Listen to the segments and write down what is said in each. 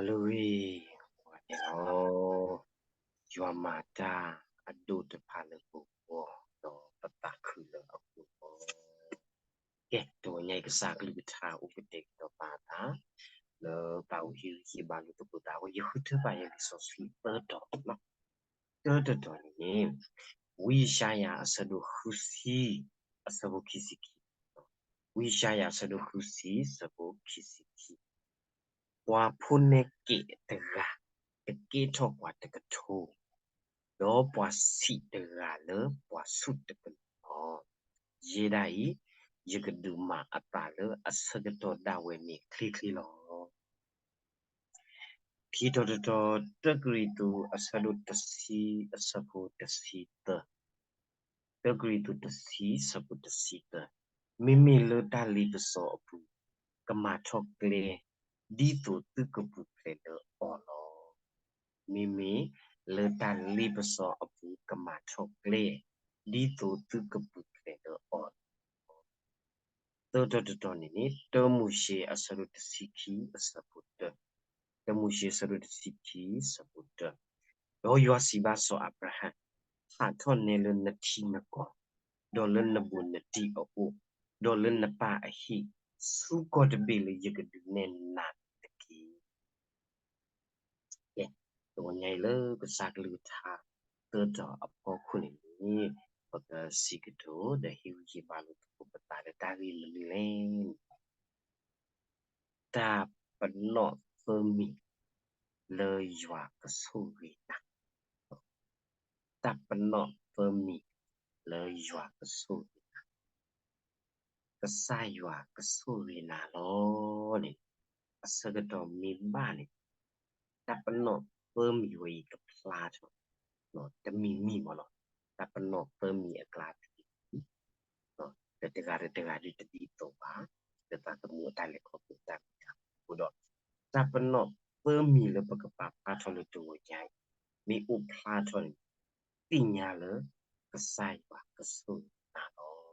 လၢဂ့ၤ, ပှၤတဲလီၤ, ယွၤမၤတၢ်အဒိၣ်တဖၣ်လၢပဂီၢ်, ဒီးပသးခုလၢအပူၤလီၤ. ကဲ, တနံၤအံၤ ကစၢ်ကလုၢ်ကထါအိၣ်ကတဲာ်ကတီၤပာ်သး လၢတၢ်အိၣ်ဟ့ၣ်ဂံၢ်ဟ့ၣ်ဘါလိာ်သကိးသးဝဲ, ယဃုထၢဘၣ်ယဲလံာ်စီဆှံသၢတီၤလီၤ. တၢတတီၤန့ၣ်န့ၣ်, ဝံယၡါယၤအဆၢဒိၣ်ဃုဆံ အဆၢဖိခံဆံခံ, ဝံယၡါယၤအဆၢဒိၣ်ဃုဆံ အဆၢဖိခံဆံခံ, ပှၤဖိနဲကဲးတဂၤ ကကဲထီၣ်ပှၤတကထိ, ဒီးပှၤဆံးတဂၤလၢပှၤဆူၣ်တကလုာ်လီၤ. ယဲဒၣ်အံၤ, ယကဒုးမၤအသးလၢအဆၢကတီၢ်ဒၣ်ဝဲန့ၣ်ချ့ချ့လီၤ. ခံတီၤတတီၤ, တၢကရံၣ်သူး အဆၢဒိၣ်တဆံ အဆၢဖိတဆံသၢ, တၢကရံၣ်သူးတဆံ အဆၢဖိတဆံသၢ, မ့မ့ၢ်လၢတၢ်လ့ပစီအပူၤ ကမၤထီၣ်ကျဲ ဒ်သိးသုကပူၤဖျဲးလၢအီၤလီၤ. မ့မ့ၢ်လၢတၢ်လ့ပစီအပူၤ ကမၤထီၣ်ကျဲ ဒ်သိးသုကပူၤဖျဲးလၢအီၤလီၤ. သၢတီၤတတီၤန့ၣ်န့ၣ်, တၢမိၤၡ့အဆၢဒိၣ်တဆံခံ အဆၢဖိတၢ, တၢမိၤၡ့အဆၢဒိၣ်တဆံခံ အဆၢဖိတၢ, ဒီးယွၤစံးဘၣ်စီၤအၤဘြၤဟၣ်, ဟးထီၣ်နဲလၢနထံနကီၢ်, ဒီးလၢနဘူးနတံၢ်အအိၣ်, ဒီးလၢနပၢ်အဟံၣ်, ဆူကီၢ်တဘ့ၣ်လၢယကဒုးနဲၣ်နၤန့ၣ်တက့ၢ်. ကဲ, တနံၤအံၤလၢကစၢ်ကလုၢ်ကထါ သၢတီၤအဖီခိၣ်န့ၣ်န့ၣ်, ပကစံးကတိၤဒီးဟ့ၣ်ဂံၢ်ဟ့ၣ်ဘါလိာ်သကိးပသးလၢတၢ်ဂ့ၢ်မနုၤလဲၣ်န့ၣ်, တၢ်ပနီၣ်သၢမံၤလၢယွၤကဆိၣ်ဂ့ၤနၤ, တၢ်ပနီၣ်သၢမံၤလၢယွၤကဆိၣ်ဂ့ၤနၤ, ကစၢ်ယွၤကဆိၣ်ဂ့ၤနၤလီၤန့ၣ်, အဆၢကတီၢ်မ့ၢ်ဘၣ်န့ၣ်, တၢ်ပနီၣ်သၢမံၤဝဲအံၤကဖျါထီၣ် တမံၤမံၤမးလီၤ. တၢ်ပနီၣ်သၢမံၤအကျါတမံၤ, ဒီးတဂၤဒီးတဂၤဒုးတဒ်သိးဘၣ်, လၢသးသမူအတၢ်လဲၤခီဖျိတၢ်မ့ၢ်တၢ်အဃိဒီး, တၢ်ပနီၣ်သၢမံၤလၢပကပာ်ဖျါထီၣ်လၢတဂီၤညါအံၤ, မ့ၢ်အိၣ်ဖျါထီၣ်န့ၣ်, သ့ၣ်ညါလၢကစၢ်ယွၤကဆိၣ်ဂ့ၤနၤလီၤ.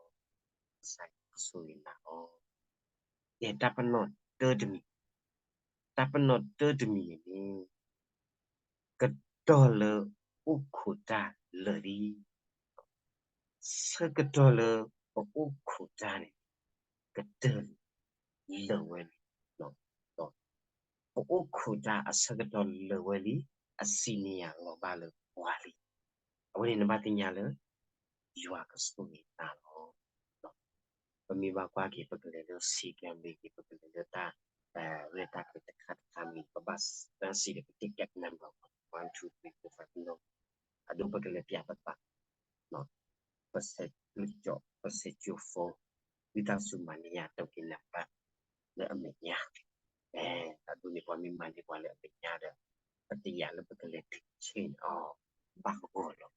ကစၢ်ယွၤကဆိၣ်ဂ့ၤနၤလီၤ. ကဲ, တၢ်ပနီၣ်တၢတမံၤ, တၢ်ပနီၣ်တၢတမံၤန့ၣ်န့ၣ်, ကတီၢ်လၢအိၣ်ခိးတၢ်လၢာ်လံ. ဆၢကတီၢ်လၢပအိၣ်ခိးတၢ်န့ၣ် ကတၢၢ်လံ, လၢာ်ဝဲလံ. ပအိၣ်ခိးတၢ်အဆၢကတီၢ်လၢာ်ဝဲလံ, အစံၣ်န့ၢ်ယၤလီၤဘၣ်လၢပှၤလံ. အဝဲန့ၣ်နဘၣ်သ့ၣ်ညါလၢ ယွၤကဆိၣ်ဂ့ၤနၤလီၤ. ပမ့ၢ်ဘၣ်ကွၢ်က့ၤ ပကလဲၤလၢ စံကံ မ့ၢ်ဂ့ၤ, ပကလဲၤလၢတၢ်ရဲၣ်တၢ်ကျဲၤတခါတခါမ့ၢ်ဂ့ၤ, ပဘၣ်စံးဒီး ပ ticket number one two three four five အဒိ ပကလဲၤပျးပသး, ပစဲးကၠိ, ပစဲးကၠိဖိ, ဝံသးစူၤမၤန့ၢ်ယၤ တိၢ်က့ၤနၢ်ပၢၢ်လၢအမဲာ်ညါ. အဒိန့ၣ် ပှၤမ့ၢ်မၤန့ၢ်ပှၤလၢအမဲာ်ညါဒီး ပတယာ်လၢပကလဲၤတုၤဆ့ၣ်န့ၣ်အီၤ ဘၣ်ဂီၢ်လီၤ.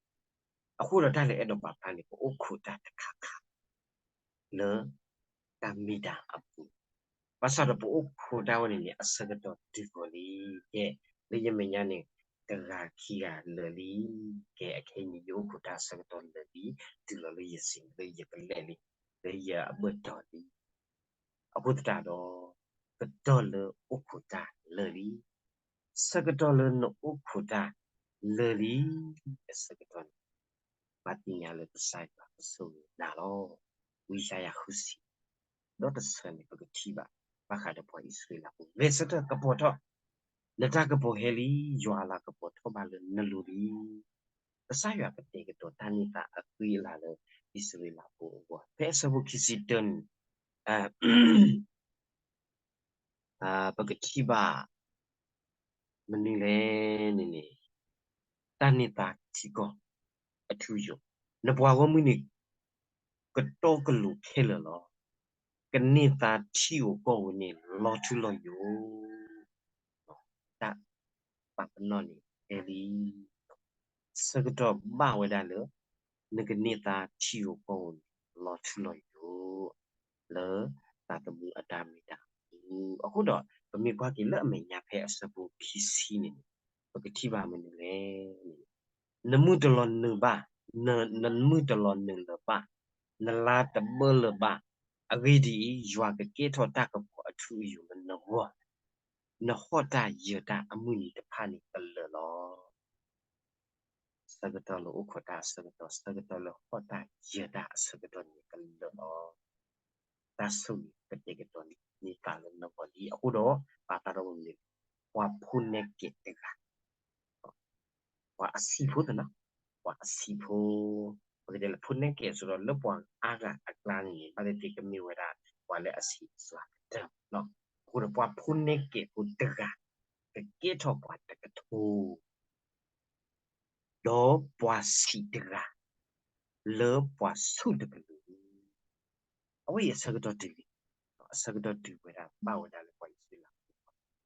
အဃိဒီးတၢ်လၢအဲၣ်ဒိးပာ်ဖျါန့ၣ် ပအိၣ်ခိးတၢ်တခါခါ လၢတၢ်မ့ၢ်တၢ်အပူၤ, ဘၣ်ဆၣ်ဒီးပအိၣ်ခိးတၢ်ဝဲန့ၣ်န့ၣ် အဆၢကတီၢ်တုၤဃီၤလံ. ကဲ, လၢယမဲာ်ညါန့ၣ် တဂၤခံဂၤလၢာ်လံ. ကဲ, အခဲအံၤန့ၣ် ယအိၣ်ခိးတၢ်အဆၢကတီၢ်လၢာ်လံ, တုၤလီၤလၢယစံး လၢယကလဲၤလံ, လၢယအဘၢၣ်တီၤလံ. အဃိသတးဒီး ကတီၢ်လၢအိၣ်ခိးတၢ်လၢာ်လံ. ဆၢကတီၢ်လၢနအိၣ်ခိးတၢ်လၢာ်လံ အဆၢကတီၢ်န့ၣ် ဘၣ်သ့ၣ်ညါလၢကစၢ်ယွၤကဆိၣ်ဂ့ၤနၤလီၤ. ဝံယၡါယၤဃုဆံ ဒီးတဆၢန့ၣ် ပကထံၣ်ဘၣ် ဘၣ်ဃးဒီးပှၤအံၣ်စရ့လးဖိ, ဂဲၤဆၢထၢၣ်ကပီၤထီၣ် နတၢ်ကပီၤဟဲလံ, ယွၤအလၤကပီၤထီၣ်ဘၣ်လၢနလိၤလံ. ကစၢ်ယွၤကတဲာ်ကတီၤတၢ်န့ၢ်သါအဃံအလၤလၢအံၣ်စရ့လးဖိအဂီၢ်, ဖဲအဆၢဖိခံဆံတၢန့ၣ် ပကထံၣ်ဘၣ် မနုၤလဲၣ်န့ၣ်န့ၣ်, တၢ်န့ၢ်သါထံကီၢ်အထူအယိာ်, နပှၤဂီၢ်မုၢ်န့ၣ် ကတီကလိာ်ခဲလၢာ်လီၤ. ကန့ၢ်သါထံဧိၤကီၢ်ဧိၤန့ၣ် လီၤထူလီၤယိာ်. တၢ်ပာ်ပနီၣ်န့ၣ်တဲလံ ဆၢကတီၢ်ဘၣ်ဝဲဒၣ်လၢ နကန့ၢ်သါထံဧိၤကီၢ်ဧိၤန့ၣ် လီၤထူလီၤယိာ် လၢသးသမူအတၢ်မ့ၢ်တၢ်အပူၤ. အဃိဒီး ပမ့ၢ်ကွၢ်က့ၤလၢအမဲာ်ညါဖဲအဆၢဖိခံဆံန့ၣ်န့ၣ်, ပကထံၣ်ဘၣ်မနုၤလဲၣ်န့ၣ်, နမုၢ်တလီၤနုာ်ဘၣ်, နမုၢ်တလီၤနုာ်လၢၤဘၣ်, နလါတဘၢလၢၤဘၣ်. အဂ့ၢ်ဒ်အံၤ, ယွၤကကဲထီၣ်တၢ်ကပီၤအထူအယိာ်လၢနဂီၢ် နဟီၣ်တၢ်ယၢၤတၢ်အမုၢ်နံၤတဖၣ်န့ၣ်ကလၢာ်လီၤ. ဆၢကတီၢ်လၢအိၣ်ခိးတၢ်အဆၢကတီၢ်, ဆၢကတီၢ်လၢဟီၣ်တၢ်ယၢၤတၢ်အဆၢကတီၢ်န့ၣ်ကလၢာ်လီၤ. တၢ်ဆိၣ်ဂ့ၤကတဲာ်ကတီၤန့ၣ် မ့ၢ်သးလၢနီၢ်ကီၢ်လံ. အဃိဒီး ပာ်ဖျါထီၣ်ဝဲန့ၣ် ပှၤဖိနဲကဲးတဂၤ ပှၤအဆံးဖိသ့ၣ်နီၤ, ပှၤအဆံးဖိ, ပကတဲလၢဖိနဲကဲးအသိးဒီး လၢပှၤအါဂၤအကျါန့ၣ် ဘၣ်သ့ၣ်သ့ၣ်ကမ့ၢ်ဝဲဒၣ် ပှၤလၢအဆံးအစှၤကတၢၢ်လီၤ. အဃိဒီးပှၤဖိနဲကဲးဖိတဂၤ ကကဲထီၣ်ပှၤတကထိ ဒီးပှၤဆံးတဂၤ လၢပှၤဆူၣ်တကလုာ်, အဝဲအံၤအဆၢကတီၢ်တုၤလံ, အဆၢကတီၢ်တုၤဝဲဒၣ်ဘၣ်ဝဲဒၣ်လၢပှၤအံၣ်စရ့လးဖိ,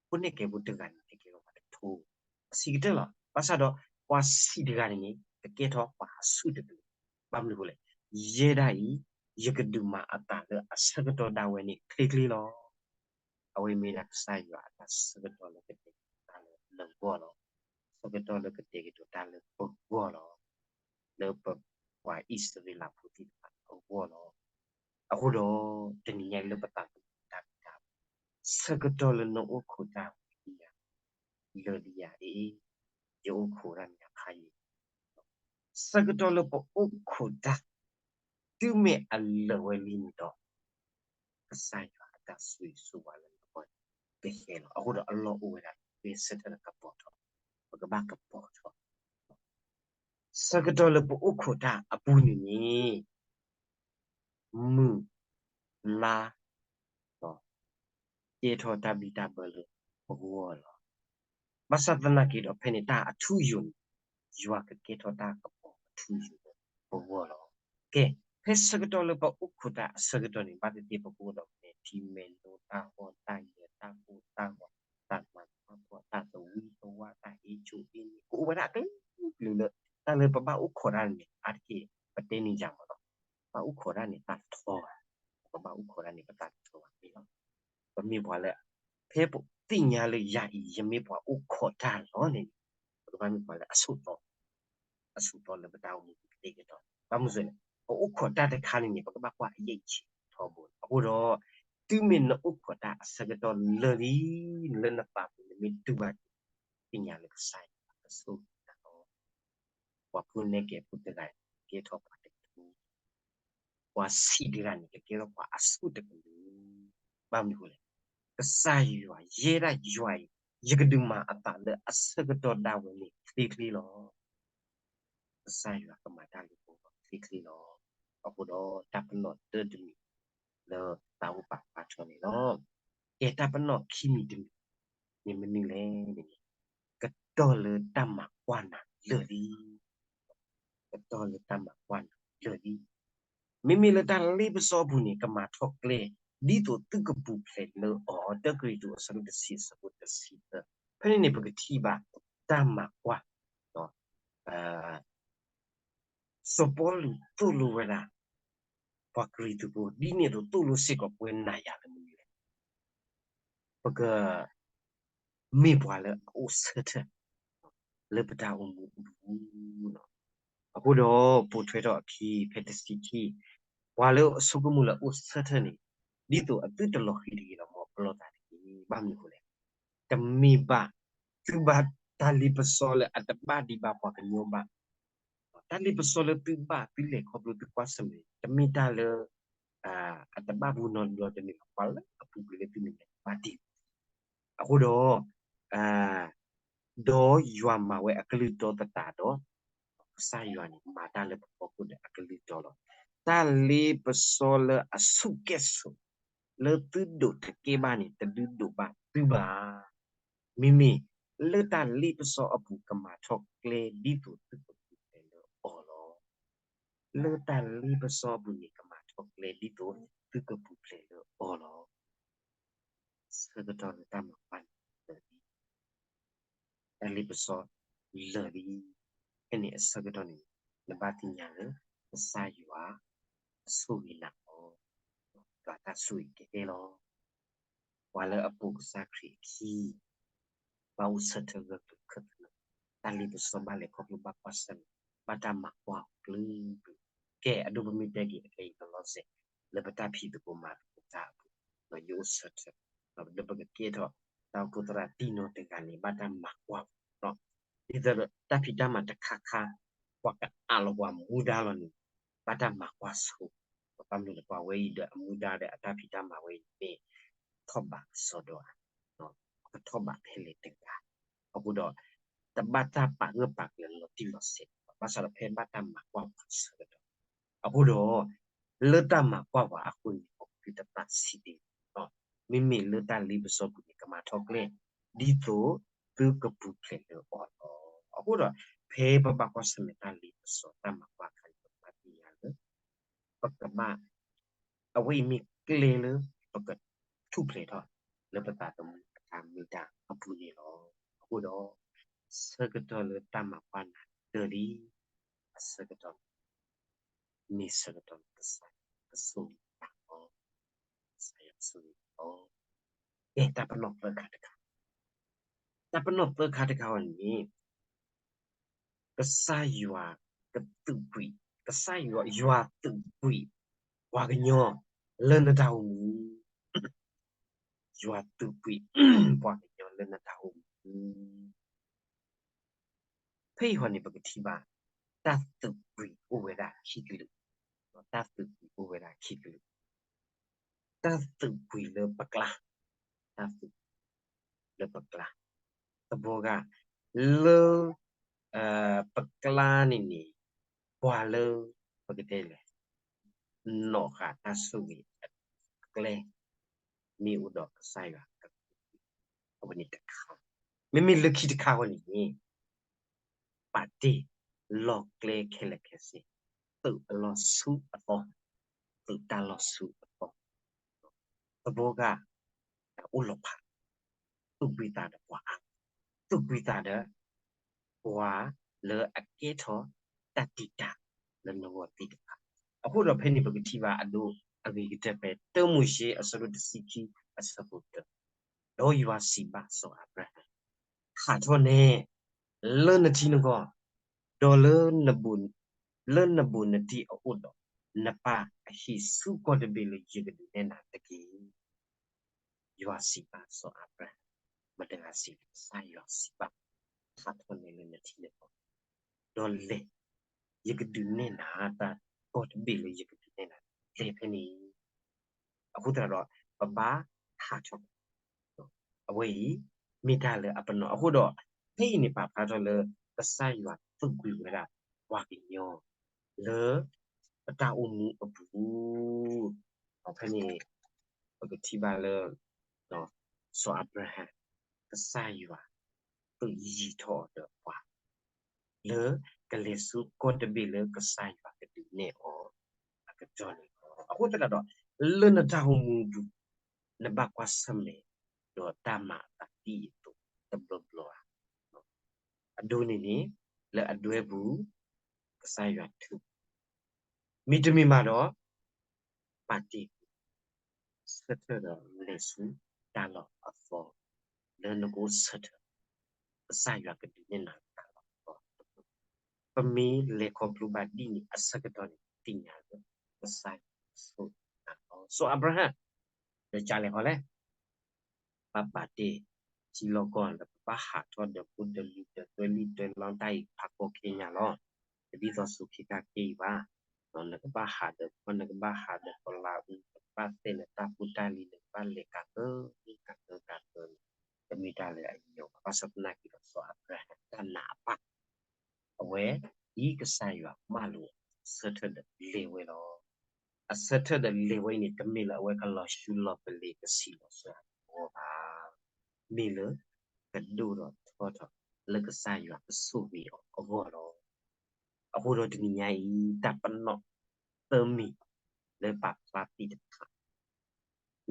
ဖိနဲကဲးဖိတဂၤန့ၣ် ကကဲထီၣ်ပှၤတကထိ အဆံးကတၢၢ်လီၤ. ဘၣ်ဆၣ်ဒီး ပှၤဆံးတဂၤန့ၣ်န့ၣ် ကကဲထီၣ်ပှၤအဆူၣ်တကလုာ်, ဘၣ်မနုၤအဃိလဲၣ်, ယဲဒၣ်အံၤ ယကဒုးမၤအသးလၢအဆၢကတီၢ်ဒၣ်ဝဲန့ၣ်ချ့ချ့လီၤ. အဝဲမ့ၢ်ဒၣ်ကစၢ်ယွၤအတၢ်ဆၢကတီၢ်လၢကတဲာ်ကတီၤတၢ်လၢနဂီၢ်လီၤ. ဆၢကတီၢ်လၢကတဲာ်ကတီၤတၢ်လၢပဂီၢ်လီၤ. လၢပပှၤအံၣ်စရ့လးဖိသ့ၣ်တဖၣ်အဂီၢ်လီၤ. အဃိဒီး တနံၤညါအံၤလၢပသးသမူတၢ်ဖံးတၢ်မၤ, ဆၢကတီၢ်လၢနအိၣ်ခိးတၢ်ဝံၤလံဧါ, လၢာ်လံဧါအံၤ, ယအိၣ်ခိးတၢ်မ့ၢ်အခါအံၤ, ဆၢကတီၢ်လၢပအိၣ်ခိးတၢ် တုၤမ့ၢ်အလၢာ်ဝဲလံန့ၣ်ဒီး ကစၢ်ယွၤအတၢ်ဆိၣ်ဂ့ၤဆိၣ်ဝါလၢနဂီၢ်န့ၣ် ကဟဲလီၤ. အဃိဒီးအလီၢ်အိၣ်ဝဲဒၣ် ပဆၢထၢၣ်လၢကပီၤထီၣ်, ပကဘၣ်ကပီၤထီၣ် ဆၢကတီၢ်လၢပအိၣ်ခိးတၢ်အပူၤန့ၣ်န့ၣ် မုၢ်, လါ, ကဲထီၣ်တၢ်ဘံၣ်တၢ်ဘၢလၢပဂီၢ်လီၤ. ဘၣ်ဆၣ်သနာ်က့ဒီး ဖဲန့ၣ်တၢ်အထူအယိာ်န့ၣ် ယွၤကကဲထီၣ်တၢ်ကပီၤအထူအယိာ်လၢပဂီၢ်လီၤ. ကဲ, ဖဲဆၢကတီၢ်လၢပအိၣ်ခိးတၢ်အဆၢကတီၢ်န့ၣ် ဘၣ်သ့ၣ်သ့ၣ်ပကအိၣ်ဒီးမဲာ်ထံမဲာ်နိ တၢ်အီၣ်တၢ်ယၢၤ တၢ်ကိၢ်တၢ်ဂီၤ တၢ်မၤတၢ်ဖှီၣ် တၢ်သဝံသဝါ တၢ်အ့ၣ်ဆိအ့ၣ်နံ ကအိၣ်ဝဲဒၣ်အကလုာ်ကလုာ်လၢ တၢ်လၢပဘၣ်အိၣ်ခိးတၢ်န့ၣ် အါတက့ၢ် ပတဲန့ၢ်ယၤမးလီၤ. ဘၣ်အိၣ်ခိးတၢ်န့ၣ်သးတထီဘၣ်, ပဘၣ်အိၣ်ခိးတၢ်န့ၣ် ပသးတထီဘၣ်န့ၣ်လီၤ. ပမ့ၢ်ပှၤလၢ ဖဲပသ့ၣ်ညါလၢယၤအံၤ ယမ့ၢ်ပှၤအိၣ်ခိးတၢ်လီၤန့ၣ် ပကဘၣ်မ့ၢ်ပှၤလၢအဆိၣ်သီ, အဆိၣ်သီလၢပတၢ်အိၣ်မူပူၤကတဲာ်ကတီၤ, ဘၣ်မနုၤအဃိလဲၣ်, ပအိၣ်ခိးတၢ်တခါန့ၣ်န့ၣ် ပကဘၣ်ကွၢ်အယဲၢ်ဆံးထီဘိလီၤ. အဃိဒီး တုၤမ့ၢ်နအိၣ်ခိးတၢ်အဆၢကတီၢ်လၢာ်လံ, လၢနသးပူၤနမ့ၢ်တူၢ်ဘၣ် သ့ၣ်ညါလၢကစၢ်ယွၤကဆိၣ်ဂ့ၤနၤလီၤ. ပှၤဖိနဲကဲးဖိတဂၤန့ၣ် ကကဲထီၣ်ပှၤတကထိ, ပှၤဆံးတဂၤန့ၣ် ကကဲထီၣ်ပှၤအဆူၣ်တကလုာ်, ဘၣ်မနုၤအဃိလဲၣ်, ကစၢ်ယွၤ ယဲဒၣ်ယွၤအံၤ ယကဒုးမၤအသးလၢအဆၢကတီၢ်ဒၣ်ဝဲန့ၣ်ချ့ချ့လီၤ. ကစၢ်ယွၤကမၤတၢ်လၢပဂီၢ်ချ့ချ့လီၤ. အဃိဒီးတၢ်ပနီၣ်တၢတမံၤ လၢသးအိၣ်ပာ်ဖျါထီၣ်န့ၣ်လီၤ. ကဲတၢ်ပနီၣ်ခံမံၤတမံၤန့ၣ်မနုၤလဲၣ်န့ၣ်, ကတီၢ်လၢတၢ်မၤကွၢ်နၤလၢာ်လံ, ကတီၢ်လၢတၢ်မၤကွၢ်နၤလၢာ်လံ. မ့မ့ၢ်လၢတၢ်လ့ပစီအပူၤန့ၣ် ကမၤထီၣ်ကျဲ ဒ်သိးသုကပူၤဖျဲးလၢအီၤ, တၢကရံၣ်သူးအဆၢဒိၣ်တဆံအဆၢဖိတဆံသၢ, ဖဲန့ၣ်န့ၣ် ပကထံၣ်ဘၣ်တၢ်မၤကွၢ် စီၤပီလူးသိၣ်လိဝဲဒၣ် ပှၤကရံၣ်သူးဖိ ဒ်န့ၣ်အသိးသိၣ်လိစ့ၢ်ကီးပဝဲနၤယၤလၢမနုၤလဲၣ်. ပကမ့ၢ်ပှၤလၢအအိၣ်ဆၢထၢၣ် လၢပတၢ်အိၣ်မူအပူၤလီၤ. အဃိဒီးပိာ်ထွဲထီၣ်အခံဖဲတဆံခံ, ပှၤလၢအဆိကမိၣ်လၢအအိၣ်ဆၢထၢၣ်န့ၣ် ဒ်သိးအသုတလီၤဃံၤတဂ့ၤဒီး မ်ပလီၢ်သးတက့ၢ်. ဘၣ်မနုၤအဃိလဲၣ်, တမ့ၢ်ဘၣ် သုဘၣ်တၢ်လ့ပစီလၢအတဘၣ်ဒံးဘၣ်ပှၤကညီဘၣ်, တၢ်လ့ပစီလၢသုဘၣ်သုလဲၤခီဖျိသုကွၢ်ဆၢၣ်မဲာ် တမ့ၢ်တၢ်လၢ အတဘၣ်ဘူးနီတဘျီ, တမ့ၢ်ဘၣ် ပှၤလၢအပူၤကွံာ်လၢသုမဲာ်ညါဘၣ်ဒံး. အဃိဒီး ဒီးယွၤမၤဝဲအကလုၢ်တီသတးဒီး ကစၢ်ယွၤန့ၣ် မၤတၢ်လၢပဖီခိၣ်ဒီးအကလုၢ်တီလီၤ. တၢ်လ့ပစီလၢအဆူၣ်ကဲၣ်ဆိး လၢသုဒိးတကဲဘၣ်န့ၣ် တဒုးဒိးဘၣ်သုဘၣ်. မ့မ့ၢ်လၢတၢ်လ့ပစီအပူၤ ကမၤထီၣ်ကျဲဒ်သိးသုကပူၤဖျဲးလၢအီၤလီၤ. လၢတၢ်လ့ပစီအပူၤန့ၣ် ကမၤထီၣ်ကျဲဒ်သိးသုကပူၤဖျဲးလၢအီၤလီၤ. ဆၢကတီၢ်လၢတၢ်မၤကွၢ်န့ၣ်လၢာ်လံ, တၢ်လ့ပစီလၢာ်လံ. ဖဲန့ၣ်အဆၢကတီၢ်န့ၣ် နဘၣ်သ့ၣ်ညါလၢ ကစၢ်ယွၤ အဆိၣ်ဂ့ၤနၤလီၤ. ယွၤတၢ်ဆိၣ်ဂ့ၤကဟဲလီၤ. ပှၤလၢအပိာ်ကစၢ်ခရံာ်အခံ ဘၣ်အိၣ်ဆၢထၢၣ်ဂၢၢ်ကျၢၤခၢၣ်သနၢၣ်, တၢ်လ့ပစီဘၣ်လဲၤခီဖျိဘၣ်ကွၢ်ဆၢၣ်မဲာ်, ဘၣ်တၢ်မၤကွၢ်အီၤကျၢၤကျၢၤ. ကဲ အဒိပမ့ၢ်တဲက့ၤအခဲအံၤ လီၤလီၤဆဲး လၢပတၢ်ဖံးသကိးမၤသကိးတၢ်အပူၤ, ဒီးယအိၣ်ဆၢထၢၣ် ဒီးပကကဲထီၣ် တၢ်အိၣ်ဖှိၣ်သရၣ်တံၢ်နီတဂၤန့ၣ် ဘၣ်တၢ်မၤကွၢ်ပှၤ, ဒ်သိးဒီးတၢ်ဖံးတၢ်မၤတခါခါ ပှၤကအးလီၤပှၤမူဒါလီၤန့ၣ် ဘၣ်တၢ်မၤကွၢ်ဆိ, ဘၣ်မနုၤလဲၣ် ပှၤဝဲအံၤဒီးအမူဒါဒီးအတၢ်ဖံးတၢ်မၤဝဲအံၤန့ၣ် ထီၣ်ဘးအစီဒီဧါ, ကထီၣ်ဘးဖဲလဲၣ်တဂၤ, အဃိဒီး တဘၣ်တၢ်ပာ်ဂၢၢ်ပာ်ကျၢၤလီၤတံၢ်လီၤဆဲး, ဘၣ်ဆၣ်ဒီးဖဲဘၣ်တၢ်မၤကွၢ်ပှၤအဆၢကတီၢ်, အဃိဒီး လၢတၢ်မၤကွၢ်ပှၤအဃိန့ၣ် ပကသးဆံးတ့ၢ်, မ့မ့ၢ်လၢတၢ်လ့ပစီပူၤန့ၣ် ကမၤထီၣ်ကျဲ ဒ်သိးသုကပူၤဖျဲးလၢအီၤလီၤ. အဃိဒီး ဖဲပဘၣ်ကွၢ်ဆၢၣ်မဲာ်တၢ်လ့ပစီတၢ်မၤကွၢ်အခါန့ၣ် ပကဘၣ်သ့ၣ်ညါလၢ ပကဘၣ် အဝဲအံၤမ့ၢ်ကျဲလၢ ပကထူၣ်ဖျဲးထီၣ် လၢပသးသမူအတၢ်မ့ၢ်တၢ်အပူၤန့ၣ်လီၤ. အဃိဒီး ဆၢကတီၢ်လၢတၢ်မၤကွၢ်နၤတၢၢ်လံ, အဆၢကတီၢ် မ့ၢ်ဆၢကတီၢ်လၢကစၢ်ယွၤကဆိၣ်ဂ့ၤနၤလီၤ. ကစၢ်ယွၤကဆိၣ်ဂ့ၤနၤလီၤ. ကဲတၢ်ပနီၣ်သၢခါတခါ, တၢ်ပနီၣ်သၢခါတခါအံၤန့ၣ် ကစၢ်ယွၤကသုးကွံာ်, ကစၢ်ယွၤ ယွၤသုးကွံာ် ပှၤကညီ လၢနတၢ်အိၣ်မူ, ယွၤသုးကွံာ် ပှၤကညီလၢနတၢ်အိၣ်မူ ဖဲအံၤဟီန့ၣ် ပကထံၣ်ဘၣ် တၢ်သုးကွံာ်အိၣ်ဝဲဒၣ်ခံကလုာ်, တၢ်သုးကွံာ်အိၣ်ဝဲဒၣ်ခံကလုာ်, တၢ်သုးကွံာ်လၢပကျါ, တၢ်သုးကွံာ်လၢပကျါ, သဘီဂၤ လၢ ပကျါန့ၣ်န့ၣ် ပှၤလၢ ပကတဲလဲၣ် နီၣ်ဃာ်တၢ်ဆိၣ်ဂ့ၤအကျဲ မ့ၢ်အိၣ်ဒီးကစၢ်ယွၤ အဝဲန့ၣ်တခါ, မ့မ့ၢ်လၢခံတခါဃီန့ၣ်န့ၣ် ပာ်တ့ၢ်လီၢ်ကျဲခဲလၢာ်ခဲဆ့, သုးအလီၢ်ဆူအသီ, သုးတၢ်လီၢ်ဆူအသီ, သဘီဂၤ တၢ်အိၣ်လီၤဖး, သူၣ်ကွံာ်သးဒီးပှၤအါ, သူၣ်ကွံာ်သးဒီး ပှၤလၢအကဲထီၣ်တၢ်တံာ်တာ်လၢနဂီၢ်သ့ၣ်တဖၣ်, အဃိဒီးဖဲန့ၣ်ပကထံၣ်ဘၣ်အဒိအဂ့ၤကတၢၢ်ဖဲ တၢမိၤၡ့အဆၢဒိၣ်တဆံခံအဆၢဖိတၢ, ဒီးယွၤစံးဘၣ်စီၤအၤဘြၤဟၣ်, ဟးထီၣ်နဲ လၢနထံနကီၢ်, ဒီးလၢ လၢနဘူးနတံၢ်အအိၣ်ဒီး နပၢ်အဟံၣ်ဆူကီၢ်တဘ့ၣ်လၢယကဒုးနဲၣ်နၤတက့ၢ်. ယွၤစံးဘၣ်စီၤအၤဘြၤဟၣ်, မတၤတဂၤစံးလဲၣ်, ကစၢ်ယွၤစံးဘၣ်, ဟးထီၣ်နဲလၢနထံနကီၢ်, ဒီးလဲၤ, ယကဒုးနဲၣ်နၤတၢ်ကီၢ်တဘ့ၣ်လၢယကဒုးနဲၣ်နၤ, လဲၤဖဲန့ၣ် အဃိသတးဒီး ပဘၣ်ဟးထီၣ်, အဝဲအံၤ မ့ၢ်တၢ်လၢအပနီၣ်အဃိဒီး ဖဲအံၤန့ၣ်ပာ်ဖျါထီၣ်လၢ ကစၢ်ယွၤသုးကွံာ်ဝဲဒၣ် ပှၤကညီ လၢ ပတၢ်အိၣ်မူအပူၤ, ဖဲန့ၣ် ပကထံၣ်ဘၣ်လၢ စီၤအၤဘြၤဟၣ် ကစၢ်ယွၤ သုးယံၤထီၣ်အီၤဒီးပှၤ လၢကလဲၤဆူကီၢ်တဘ့ၣ်လၢကစၢ်ယွၤကဒုးနဲၣ်အီၤ အကတီၢ်န့ၣ်လီၤ. အဃိသတးဒီး လၢနတၢ်အိၣ်မူပူၤ နဘၣ်ကွၢ်ဆၢၣ်မဲာ် ဒီးတၢ်မၤအသးဒ်အံၤအသိး တဘျီဘျီဧါ. အဒိန့ၣ်န့ၣ် လၢအဒွဲပူၤ ကစၢ်ယွၤထုး မ့တမ့ၢ်ဘၣ်ဒီး ပာ်တ့ၢ် ဆၢထၢၣ်ဒီးလဲၤဆူတၢ်လီၢ်အသီ လၢနကအိၣ်ဆၢထၢၣ် ကစၢ်ယွၤကဒုးနဲၣ်နၤတၢ်လီၢ်အသီ. ပမ့ၢ်လဲၤခီဖျိဘၣ်ဒ်န့ၣ်အဆၢကတီၢ်န့ၣ် သ့ၣ်ညါလၢ ကစၢ်ယွၤဆိၣ်ဂ့ၤနၤလီၤ. စီၤအၤဘြၤဟၣ် ဒီးကလဲၤဃီလဲၣ် ဘၣ်ပာ်တ့ၢ် ထံလီၢ်ကီၢ်လၢပဘၣ်ဟးထီၣ်ဒီးဖိဒီးလံၤဒီးတွဲလံာ်တွဲလီတၢ်အံၤ ဖးကီခဲညါလီၤ. တဒ်သိးစူၤခ့ခါက့အံၤဘၣ်. နကဘၣ်ဟးဒီး နကဘၣ်ဟးဒီးကီလါအူ နကဘၣ်သဲနတၢ်ဖိတၢ်လံၤ နကဘၣ်လဲၤကးသၢ ကးသၢကးသၢန့ၣ် တမ့ၢ်တၢ်လၢအညီဘၣ်. ဘၣ်ဆၣ်သနာ်က့ဒီး စီၤအၤဘြၤဟၣ်တၢ်နာ်အပၢ် အဝဲ ဒ်ကစၢ်ယွၤမၢလိာ်အဆၢထၢၣ်ဒီးလဲၤဝဲလီၤ. အဆၢထၢၣ်ဒီးလဲၤဝဲအံၤန့ၣ် တမ့ၢ်လၢအဝဲကလီၤဆူလီၤပလ့ၤကဆံးလီၤစှၤအဂီၢ်ဘၣ်. မ့ၢ်လၢ ကဒိၣ်ထီၣ်ထီထီၣ် လၢကစၢ်ယွၤကဆိၣ်ဂ့ၤအီၤအဂီၢ်လီၤ. အဃိဒီးတနံၤညါအံၤ တၢ်ပနီၣ်သၢမံၤလၢပာ်ဖျါသ့ၣ်တဖၣ်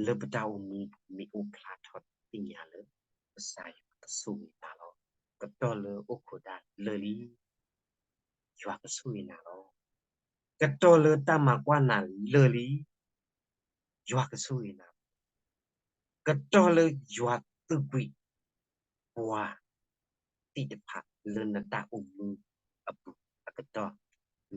လၢပတၢ်အိၣ်မူပူၤမ့ၢ်အိၣ်ဖျါထီၣ်သ့ၣ်ညါလၢ ကစၢ်ယွၤကဆိၣ်ဂ့ၤနၤလီၤ. ကတီၢ်လၢအိၣ်ခိးတၢ်လၢာ်လံ ယွၤကဆိၣ်ဂ့ၤနၤလီၤ. ကတီၢ်လၢတၢ်မၤကွၢ်နၤလၢာ်လံ ယွၤကဆိၣ်ဂ့ၤနၤလီၤ. ကတီၢ်လၢယွၤသုးကွံာ် ပှၤ သ့ၣ်တဖၣ်လၢနတၢ်အိၣ်မူအပူၤအကတီၢ်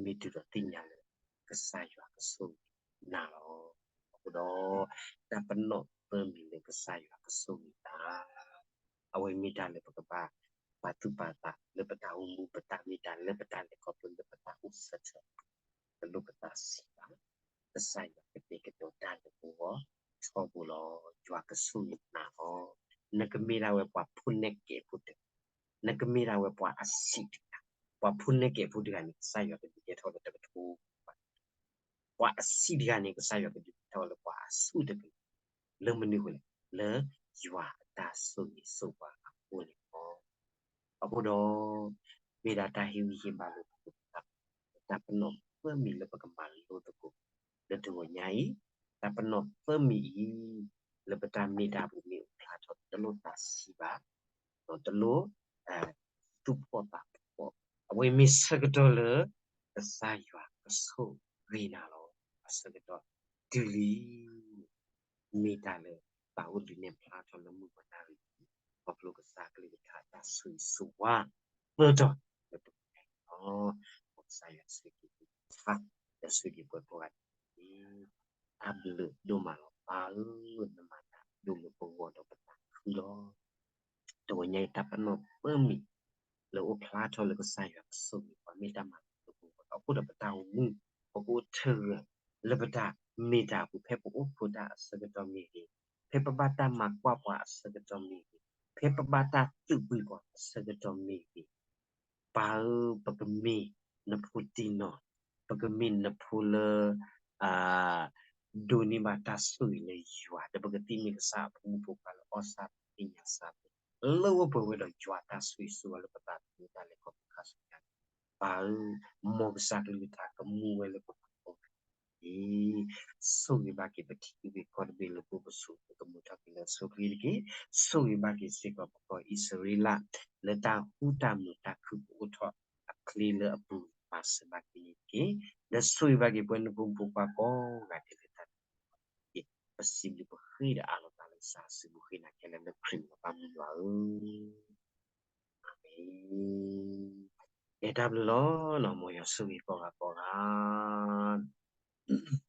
မ့ၢ်တုၤဒီးသ့ၣ်ညါလၢ ကစၢ်ယွၤကဆိၣ်ဂ့ၤနၤလီၤ. အဃိဒီး တၢ်ပနီၣ်သၢမံၤလၢကစၢ်ယွၤကဆိၣ်ဂ့ၤနၤ အဝဲမ့ၢ်တၢ်လၢပကဘၣ်ပာ်သူၣ်ပာ်သးလၢပတၢ်အိၣ်မူ ပတၢ်မ့ၢ်တၢ်လၢပတၢ်လဲၤခီဖျိလၢပတၢ်အိၣ်ဆၢထၢၣ်, တလိၣ်ပသးဆံးဘၣ်, ကစၢ်ယွၤကတဲာ်ကတီၤတၢ်လၢပဂီၢ်ထီဘိလီၤ. ယွၤကဆိၣ်ဂ့ၤနၤလီၤ. နကမ့ၢ်ဒၣ်ဝဲပှၤဖိနဲၣ်ကဲးဖိတဂၤ, နကမ့ၢ်ဒၣ်ဝဲပှၤအဆံးတဂၤ, ပှၤဖိနဲၣ်ကဲးဖိတဂၤန့ၣ် ကစၢ်ယွၤကဒုးကဲထီၣ်လၢတကထိဘၣ် ပှၤအဆံးတဂၤန့ၣ် ကစၢ်ယွၤကဒုးကဲထီၣ်လၢပှၤအဆူၣ်တကလုာ်, လၢမနုၤအဃိလဲၣ်, လၢယွၤအတၢ်ဆိၣ်ဂ့ၤဆိၣ်ဝါအဃိန့ၣ်လီၤ. အဃိဒီး မ့ၢ်ဒၣ်တၢ်ဟ့ၣ်ဂံၢ်ဟ့ၣ်ဘါလိာ်ပသး, တၢ်ပနီၣ်သၢမံၤလၢပကမၤလိသကိး လၢတဂီၤညါအံၤ, တၢ်ပနီၣ်သၢမံၤအံၤ လၢပတၢ်မ့ၢ်တၢ်ပူၤမ့ၢ်အိၣ်ဖျါထီၣ် တလိၣ်သးဆံးဘၣ်, ဒီးတလိၣ် သူၣ်ဖှီၣ်သးဖှီၣ်, အဝဲမ့ၢ်ဆၢကတီၢ်လၢ ကစၢ်ယွၤကဆိၣ်ဂ့ၤနၤလီၤ. အဆၢကတီၢ်တုၤလံ မ့ၢ်တၢ်လၢ သးအိၣ်ဒုးနဲၣ်ဖျါထီၣ်လၢမုၢ်ဝါနၣ်ရံၣ်အံၤ, ခီဖျိကစၢ်ကလုၢ်ကထါတၢ်ဆိၣ်ဂ့ၤဆိၣ်ဝါ ပၢၢ်ထီၣ်လၢပဂီၢ်လီၤ. မ်ကစၢ်ယွၤဆိၣ်ဂ့ၤက့ၤနၤ, ဒီးဆိၣ်ဂ့ၤပှၤကိးဂၤဒဲးန့ၣ်, တၢ်ဘျုးဒိၣ်မးလီၤ. ပၢ်ဧၢ, နမၤတၢ်ဒိၣ်လၢပဂီၢ်ဒီးပသးခုလီၤ. တဂီၤညါအံၤတၢ်ပနီၣ်သၢမံၤ လၢအိၣ်ဖျါထီၣ်လၢကစၢ်ယွၤကဆိၣ်ဂ့ၤပှၤမ့ၢ်တၢ်မၤလိသကိးအဃိဒီး ပတၢ်အိၣ်မူ ပကအိၣ်ထၢဂၢၢ်လၢပတၢ်မ့ၢ်တၢ်အပူၤ ဖဲပအိၣ်ဖှိၣ်တၢ်အဆၢကတီၢ်မ့ၢ်ဂ့ၤ, ဖဲပဘၣ်တၢ်မၤကွၢ်ပှၤအဆၢကတီၢ်မ့ၢ်ဂ့ၤ, ဖဲပဘၣ်တၢ်သုးကွံာ်ပှၤအဆၢကတီၢ်မ့ၢ်ဂ့ၤ, ပၢ်ဧၢ, ပကမ့ၢ်နဖိတံၢ်နီၢ်, ပကမ့ၢ်နဖိလၢ ဒိးန့ၢ်ဘၣ်တၢ်ဆိၣ်ဂ့ၤလၢယွၤ ဒီးပကသ့မ့ၢ်ကစၢ်အဖိမုၣ်ဖိခွါလၢအီၣ်ဆၣ်သ့ၣ်ညါဆၣ်သ့ၣ်, လၢဝဲပှဲၤဝဲဒီးယွၤတၢ်ဆိၣ်ဂ့ၤဆိၣ်ဝါလၢပသးသမူတၢ်လဲၤခီဖျိခါဆူညါ, ပၢ်ဧၢ, မ်ကစၢ်ကလုၢ်ကထါကမူဝဲလၢပပူၤအဂီၢ်န့ၣ်, ဆိၣ်ဂ့ၤဘၣ်က့ၤပထံပကီၢ်တဘ့ၣ်လၢပအိၣ်ပဆိး ပကမူထီၣ်က့ၤလၢအဆိအချ့တက့ၢ်. ဆိၣ်ဂ့ၤဘၣ်က့ၤစ့ၢ်ကီးပကီၢ်အံၣ်စရ့လး လၢတၢ်ဃူတၢ်မုာ်တၢ်ခုကအိၣ်ထီၣ်အချ့လၢအပူၤ မၤစၢၤဘၣ်က့ၤန့ၣ်တက့ၢ်. ဒီးဆိၣ်ဂ့ၤဘၣ်က့ၤပဝဲနဖိမုၣ်ဖိခွါကိးဂၤဒဲးလၢတၢ် ပစံးဘျုးပဃ့ဒီးအးလီၤသးလၢကစၢ်စုပူၤဃ့နၤခဲလၢာ်လၢခရံာ်အမံၤ ပၢ်မုၢ်ယွၤဧၢ, အၤမ့ၣ်. ကဲတၢ်ဘျုးလီၤ, မ်ယွၤဆိၣ်ဂ့ၤကိးဂၤကိးဂၤ.